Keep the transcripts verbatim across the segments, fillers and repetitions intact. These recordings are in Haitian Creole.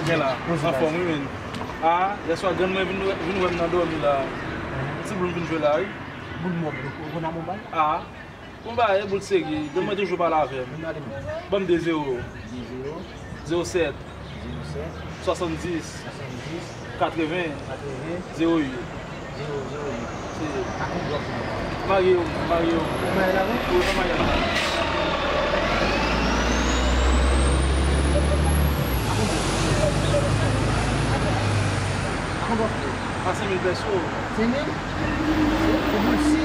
Mwen la, anfòm wi, men. A, yèswa, grann mwen vin, vin wè m nan dòmi la. Ti boul m vin jwe la, wi. Boul mòg, ou konn a bon bal? A, bon bagay, boul serye. Grann mwen toujou pale avè m. Ban m de zewo. De zewo. Zewo sèt. Zewo sèt. Swasanndis. Swasanndis. Katreven. Katreven. Zewo uit. Zewo, zewo uit. Se. Ak yon dwòp. Marye yo, marye yo. Ou marye la, wi? Wi, mwen marye la. Ak yon dwòp. A senk mil pèso. Senk mil? Ou boul si.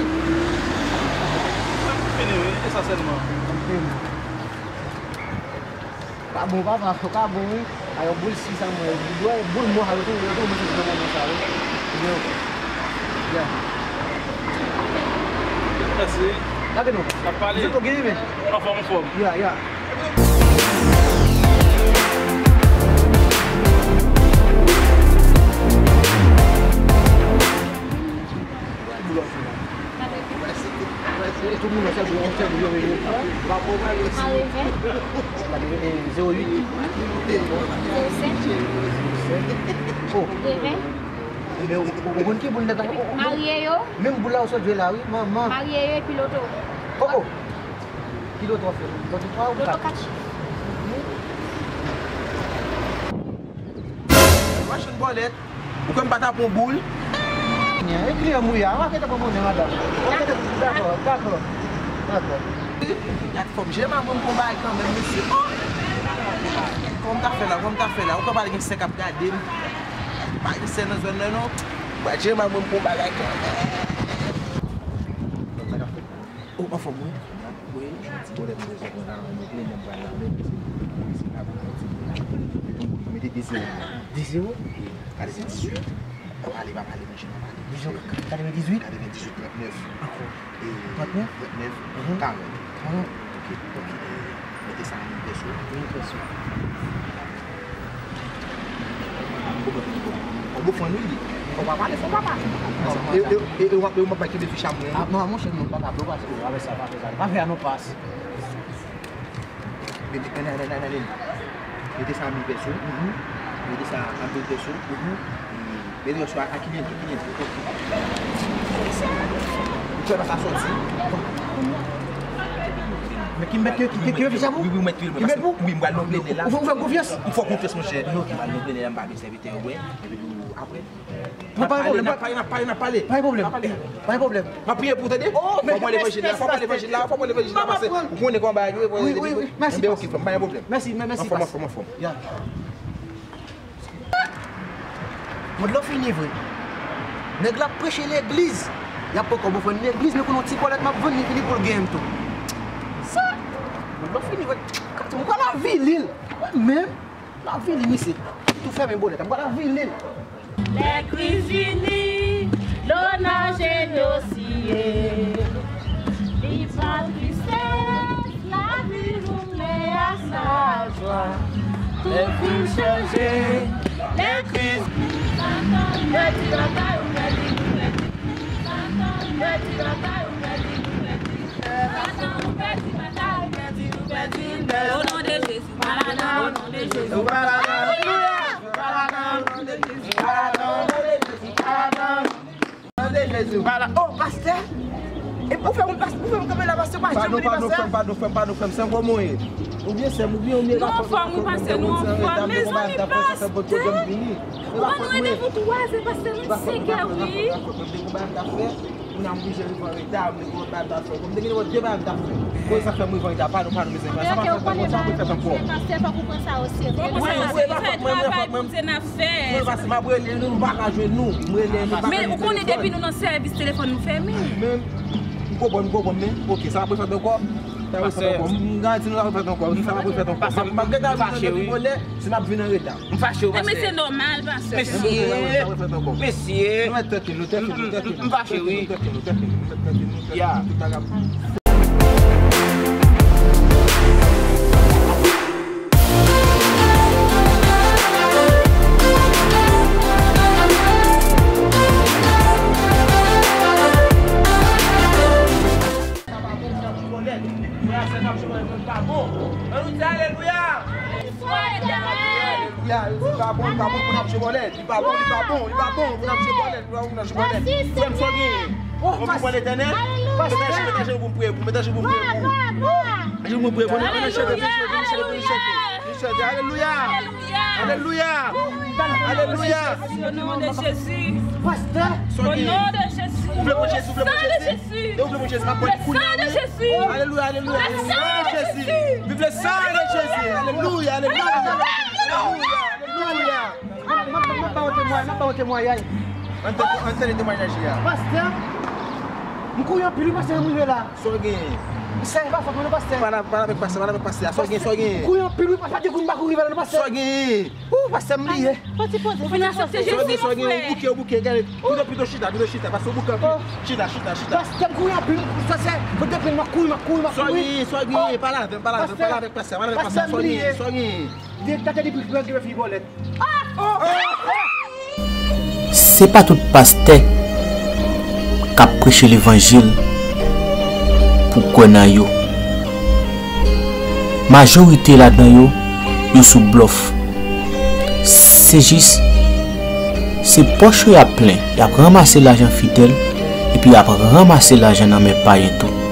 Fini, wi, e sa sèlman. Ok. Pa bon, papa, pa bon, wi. Ayo, boul si sa mwen, dwe boul mò sa, yo tou, yo tou mwen soti nan moman sa, wi. Yo. Ya. Mèsi. Lage non. N ap pale. Zouto gen men. Anfòm, anfòm. Ya, ya. Tout moun nan sèl bouyon, sèl bouyon, men yo. Katrevyen. Zewo uit. Zewo sèt. Oh. Katreven. Ebyen, ou, ou, ou konn ki boul nèg la? Oh, oh. Marye yo. Menm boul la ou sot jwe la, wi, manman. Marye yo epi loto. Oh, oh. Ki loto w ap fè? Loto twa ou kat? Loto kat chif. Machann bòlèt. Ou kwè m pa ta pran boul? E kliyan m wi a, w a kite pran monnen, madanm. W a kite, dakò, dakò, dakò. Gad fòm, Jema mwen m pran bagay kanmenm, mesye. Oh! Kòman m ta fè la, kòman m ta fè la? Ou kwè pa t gen sèk ap gade m? Pa gen sèk nan zòn nan, non. Gad Jema mwen m pran bagay kanmenm. Oh, anfòm, wi. Wi. Yon ti bòlèt mwen sot nan mwen, mwen plede m pral la, men se, se pa pou yon ti bòlèt. Mete de zewo. De zewo? Wi. Katrevendizuit. Pa pale, pa pale, monchè, pa pale. Dizuit, katrevendizuit? Katrevendizuit, trannèf. Ankò. E, trannèf? Trannèf, mhm, karant. Karant. Ok. Ok, e, mete sa a mil pèso. Mil pèso. Bon, bon, fò nou li. Fò pa pale, fò pa pale. E, e, e, e, w ap, e w ap bay kenbe fich a mwen. Ah, non, monchè, non, pa ka, bro, pa fè sa, pa fè sa. Pa fè a non pas. Mete, nan, nan, nan, nan, nan. Mete sa a mil pèso. Mhm. Mete sa a mil pèso. Mhm. E mete yo sou a, a kiyès, kiyès, ok. Ou fè nan sa soti. Men ki mèt ki, ki, ki, ki fè sa pou? Wi, wi, mèt, wi, wi, mèt pou? Wi, m pral nan plene la. Ou, ou fè m konfyans? M fè w konfyans, monchè. Ok. M pral nan plene la, m ba sèvitè, wè. Epi, apre. N ap pale, n ap pale, n ap pale, n ap pale. Pa gen pwoblèm. Pa gen pwoblèm. M ap priye pou ou, tande. Oh, fò mwen levanjil la, fò mwen levanjil la, fò mwen levanjil la, paske ou konnen kòman bagay yo ye. Wi, wi, wi. Mèsi, pastè. Anfòm, anfòm, anfòm. Mèsi, mèsi, pastè. Anfòm, anfòm, anfòm. Ya. Mond lan fini vre. Nèg la ap preche legliz. Y ap pran kòb ofrann legliz, men konnen yon ti bòlèt m ap vann li vini pou l genyen m tou. Sa, mond lan fini vre. Kati, mwen pral avili l. Mwen menm. Lavi li, misye. Tou fèmen bòlèt, m pral avili l. Lè Kris vini, dlo nan je nou siye. Li pa tristès, lavi nou ple a sa jwa. Tout vin chanje, lè Kris. Pèdi batay, ou pèdi, ou pèdi. Pèdi batay, ou pèdi, ou pèdi. Satan, ou pèdi batay, ou pèdi, ou pèdi. O non de Jezi. Ou pa ladan, o non de Jezi. Ou pa ladan. Ou pa ladan, o non de Jezi. Ou pa ladan, o non de Jezi. Ou pa ladan, o non de Jezi. Ou pa la. Oh, pastè. E ou fè moun pas-, ou fè moun kanpe la, pastè, pa janm vini, pastè. Padon, padon, frè m, padon, frè m, padon, frè m. Se yon gwo mwen ye. Oubyen sè m, oubyen ou mezanmi, pastè, m te konn se an reta, m te konn bay m ta fè, sa fè bon, pwoblèm vini. E pa fòt mwen. Ou pa nou rete pou twa zè, pastè, nou senkè, wi. E pa fòt mwen, m te konn bay m ta fè. Moun nan m oblije rive an reta, m te gen yon bagay m t ap fè. Kòm m te gen de bagay m t ap fè. Kote sa fè m rive an reta? Padon, padon, mezanmi. Sa pa fèt ankò, sa pa fèt ankò. Pastè, fòk ou pran sa oserye. Wi, wi, e pa fòt mwen, e pa fòt mwen, m ap fè. Mwen pa, m ap rele nou, nou pa ka jwenn nou. M rele nou, nou pa ka jwenn telefòn. Men ou konnen depi nou nan sèvis, telefòn nou fèmen. Men, m konprann, m konprann, men, ok, sa pa fèt ankò. Sa pa fèt ankò. M garanti nou sa pa fèt ankò. Sa pa fèt ankò. M ap, m ap gentan vin depi bonè, si m ap vin an reta. M fache wi, pastè. Men se nòmal, pastè. Mesye, mesye. Nou mèt trankil, nou trankil, nou trankil. M fache wi. Nou trankil, nou trankil, nou mèt trankil, nou trankil. Ya. Tout bagay. Frè ak sè, n ap jwenn pa bon. Ann nou di alelouya. Alelouya, yo di pa bon. Moun ap jwe bòlèt, li pa bon, li pa bon, li pa bon, moun ap jwe bòlèt, li pa bon, moun ap jwe bòlèt. Frè m, sa w genyen? Ou konn pou pran Letènèl? Mete ajenou, mete ajenou pou m priye pou, mete ajenou pou m priye pou. Ajenou pou m priye pou. Alelouya, alelouya, alelouya, alelouya, alelouya. Pastè. Sa w genyen? Ou vle pran Jezi, ou vle pran Jezi? E ou vle pran Jezi, m ap pran kounye a, wi. Alelouya, alelouya. Viv le sang de Jésus. Viv le sang de Jésus. Alelouya, alelouya. Alelouya, alelouya. M ap ba w temwayaj, m ap ba w temwayaj. Ann tande, ann tande temwayaj li a. Pastè, m kouri anpil wi, pastè, m rive la. Sa w genyen? Sa e pa fòt mwen non, pastè. Pale, pale avèk pastè, pale avèk pastè. Sa w genyen, sa w genyen? M kouri anpil wi, pastè, m pa kouri rive la non, pastè. Sa w genyen? Ou pastè m bliye. Ou vin asepte Jezi, mon frè. Sa w genyen, ou bouke, ou bouke, gade. Pito, pito chita, pito chita, pase w bouke anpil. Chita, chita, chita. Pastè m kouri anpil, pastè, m kouri, m ap kouri, m ap kouri. Sa w genyen, sa w genyen, pale avè m, pale avè m, pale avèk pastè, pale avèk pastè, sa w genyen, sa w genyen. Direktè te di pou yo fini bòlèt. Se pa tout pastè k ap preche levanjil pou kwè nan yo. Majorite ladan yo, yo sou blòf. Se jis, se pòch yo y ap plen, y ap ranmase lajan fidèl, epi y ap ranmase lajan nan men payen tou.